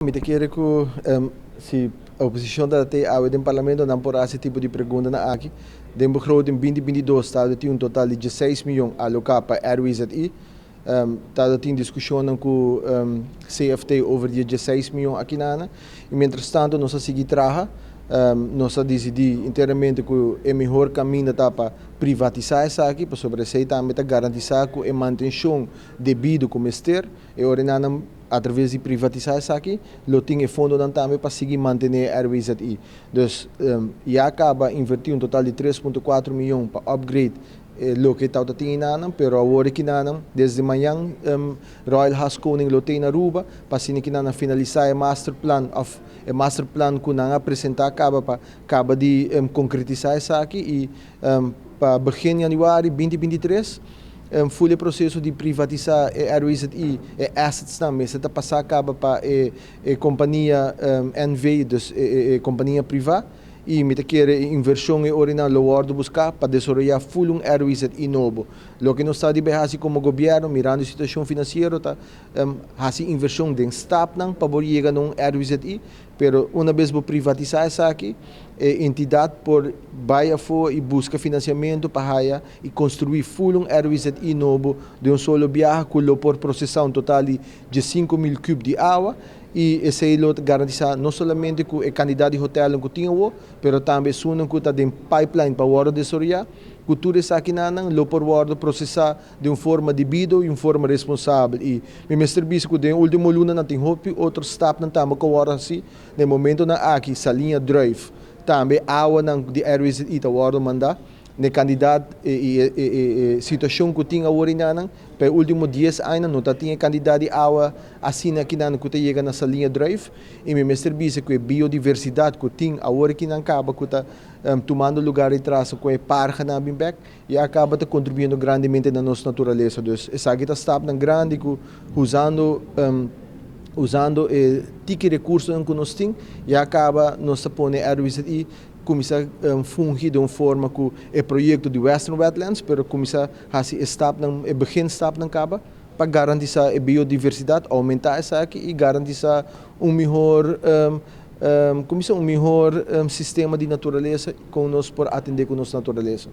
Mi ta kere ku si oposishon ta te awe den parlamento, nan por hasi tipo di preguntanan aki. Den begroting 2022 ta tin un total di 16 mion aloká pa RWZI. Ta tin diskushon ku CFT over di 16 mion aki nan. I mientras tantu nos a sigui traha, nos a disidí internamente ku e mihó kaminda ta pa privatisá esaki, pasobra esei tambe ta garantisá ku e mantenshon debido ku mester, i ora nan atraves di privatisá esaki, lo tin e fondonan tambe pa sigui mantené RWZI. Dus ya kaba a invertí un total di 3.4 mion pa upgrade loke ta tin nan, pero awor aki nan, desde mañan Royal Haskoning lo tin na Aruba, pa asina ku nan finalisá e master plan of e master plan ku nan a presentá kaba pa kaba di konkretisá esaki i pa begin januari 2023 full e proseso di privatisá e RWZI, e assets tambe, esei ta pasa kaba pa e kompania NV, dus e kompania privá, i mi ta kere invershon e ora nan lo wòrdu buska pa desaroyá full un RWZI nobo. Loke nos ta di hasi komo gobièrnu, mirando e situashon finansiero, ta hasi invershon den stapnan pa yega na un RWZI, pero un bes bo privatisá esaki, e entidat por bai afó i buska finansiamentu pa haya i konstruí full un RWZI nobo di un solo biaha ku lo por prosesá un total di 5 mil kub di awa i esei lo garantisá no solamente ku e kantidat di hotel ku tin, pero tambe esun ku ta den pipeline pa wòrdu desaroyá, ku tur esakinan lo por wòrdu prosesá di un forma debido i un forma responsabel. I mi mester bisa ku den último lunanan tin hopi otro stapnan tambe ku awor asina, na momentonan aki Saliña Druif, tambe awanan di RWZI ta wòrdu mandá, na kantidat i situashon ku tin awor nan, pa último 10 aña no tin kantidat di awa asina aki nan ku ta yega na Saliña Druif. I mi mester bisa ku e biodiversidat ku tin awor aki nan kaba ku ta tumando lugá di tras ku e parhanan bin bèk i a kaba ta kontribuyendo grandemente na nos naturalesa. Dus esaki ta stapnan grandi ku usando e tiki rekurso ku nos tin i a kaba nos ta pone RWZI kuminsá fungi di un forma ku e proyekto di Western Wetlands, pero kuminsá hasi stapnan, e beginstapnan kaba pa garantisá e biodiversidat, oumentá esaki i garantisá un mihó kuminsá un mihó sistema di naturalesa ku nos por atendé ku nos naturalesa.